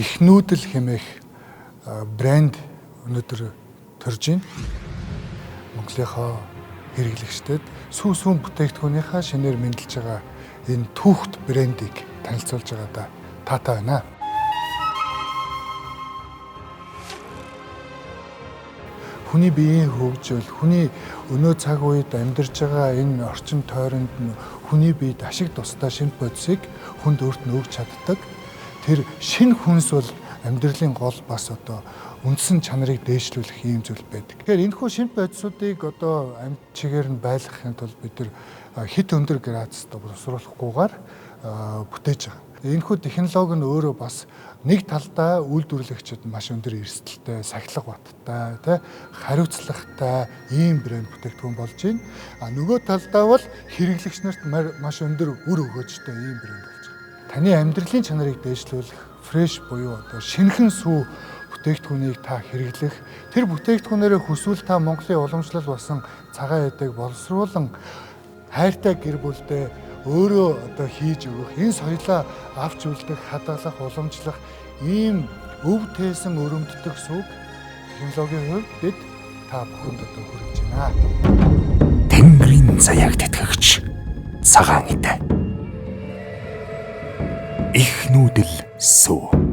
Их нүүдэл хэмээх брэнд өнөөдөр төрж байна. Монголынхоо хэрэглэгчдэд сүү сүүн бүтээгдэхүүнийхээ шинээр мэндэлж байгаа энэ түүхт брендийг танилцуулж байгаадаа таатай байна. Хүний биеийн хөгжил, хүний өнөө цаг үед амьдарч байгаа энэ орчин тойронд нь хүний биед ашиг тустай шинэ бодисыг хүнд өөрт нь өгч чаддаг. Тэр шинэ хүнс бол амьдралын гол бас одоо үндсэн чанарыг дээшлүүлэх ийм зүйл байдаг. Тэгэхээр энэхүү шинэ бодисуудыг одоо амьд чигээр нь байлгахын тулд бид нар хэт өндөр градусд боловсруулахгүйгээр бүтээж байгаа. Энэхүү технологи нь өөрөө бас нэг талдаа үйлдвэрлэгчид маш өндөр эрсдэлтэй, сахилга баттай, тэ хариуцлагатай ийм брэнд бүтээгдэхүүн болж байна. А нөгөө талдаа бол хэрэглэгч нарт маш өндөр үр өгөөжтэй ийм брэнд болж байгаа. Таны амьдралын чанарыг дээшлүүлэх fresh буюу одоо шинэхэн сүү бүтээгдэхүүнийг та хэрэглэх, тэр бүтээгдэхүүнээрээ хүсвэл та Монголын уламжлал болсон цагаан эдэг боловсруулан хайртай гэр бүлдээ өөрөө одоо хийж өгөх, энэ соёлоо авч үлдэх, хадгалах, уламжлах ийм өв тээсэн өрөмддөх сүг технологийн хувьд бид та бүхэнд одоо хүргэж байна. Тэнгэрийн заяаг тэтгэгч цагаан эд. Их нүүдэл сүү.